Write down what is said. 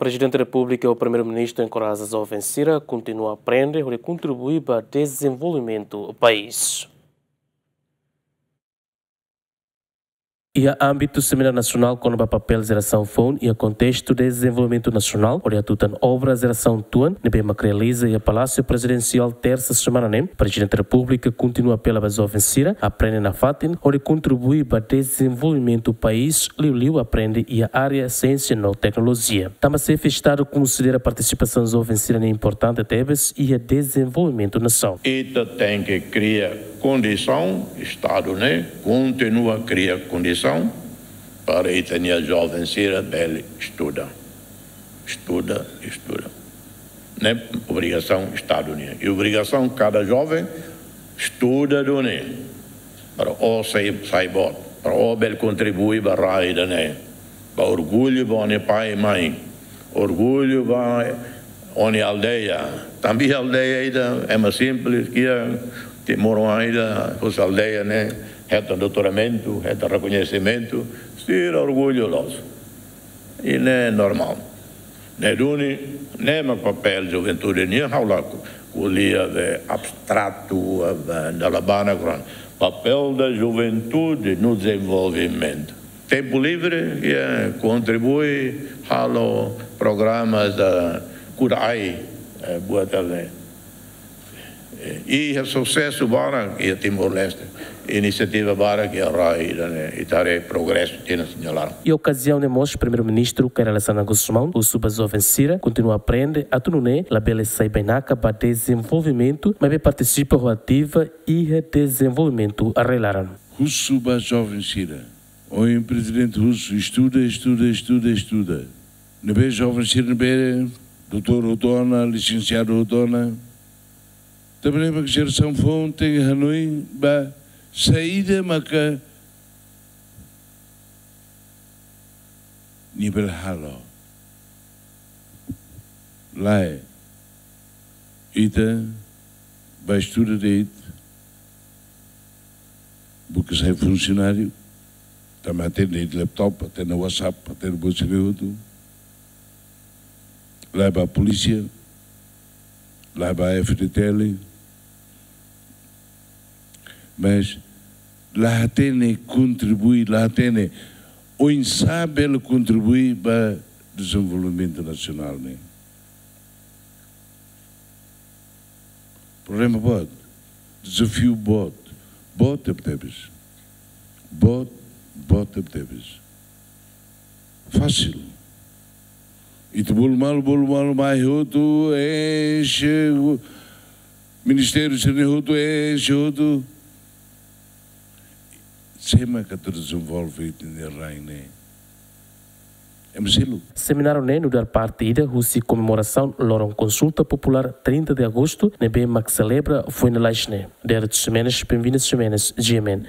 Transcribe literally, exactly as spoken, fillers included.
Prezidente Repúblika ho Primeiru-Ministru enkoraja joven sira kontinua aprende hodi kontribui ba dezenvolvimentu país. Iha ámbitu semináriu nasionál kona-ba papél jerasaun foun iha kontestu dezenvolvimentu nasionál, hodi hatutan obra jerasaun tuan ne'ebé mak realiza iha Palásiu Prezidensiál Tersa semana ne'e, Prezidente Repúblika kontinua apela ba joven sira aprende nafatin hodi kontribui ba dezenvolvimentu país, liuliu aprende iha área siénsia no teknolojia. Tanba Xefe Estadu konsidera partisipasaun joven sira ne'e importante tebes iha dezenvolvimentu nasaun. Ita tenke kria kondisaun, Estadu ne'e kontinua kria kondisaun para ita-nia joven sira bele estuda. Estuda, estuda. Ne'e obrigasaun Estadu nian. I obrigasaun kada joven estuda duni. Para ó sai, sai boot. Para ó bele kontribui ba rai ida-ne'e. Ba orgullu ba ó-nia pai i mãe. Orgullu ba ó-nia aldeia. Tanba aldeia ida ema simples, iha Timor ida, husi aldeia ne'e hetan doutoramentu, hetan rekoñesimentu, sira orgullu loos. I ne'e normál. Ne'e duni, ne'e mak papél juventude nian, ha'u la ko-, ko'alia de'it abstratu, eh, dala barak, papél da juventude no dezenvolvimentu. Tempu livre, iha kontribui, halo programas da kuda ai, eh, buat ne'e. Eh, iha susesu barak iha Timor-Leste. Inisiativa barak iha rai ida-ne'e, i haree progresu tinan sira nia laran. Iha okaziaun ne'e mós Primeiru-Ministru Kay Rala Xanana Gusmão husu ba joven sira kontinua aprende atu nune'e labele sai bainaka ba dezenvolvimentu, maibé partisipa ho ativa iha dezenvolvimentu rai-laran. Husu ba joven sira. Ohin Prezidente husu, estuda, estuda, estuda, estuda. Ne'ebé joven sira ne'ebé doutór hotu ona, lisensiadu hotu ona. Tanba ne'e mak jerasaun foun tenke hanoin ba saida maka nia bele halo. Lae, ita bá estuda de'it, buka sai funsionáriu, tanba hatene de'it laptop, hatene WhatsApp, hatene buat sira hotu. Lae bá polísia, lae bá F D T L, mas la hatene kontribui, la hatene oinsá bele kontribui ba dezenvolvimentu nasionál ne'e. Problema boot, dezafiu boot, boot tebetebes. Boot, boot tebetebes. Fásil. Ita bolu malu, bolu malu, mai hotu, enxe, ministériu sira-ne'e hotu, enxe hotu. Sé mak atu dezenvolve ita-nia rai ne'e? Ema seluk. Semináriu ne'e nu'udar parte ida husi komemorasaun loron Konsulta Populár trinta de Agosto, ne'ebé mak selebra foin lalais ne'e. Derek Ximenes, Benvinda Ximenes, G M N.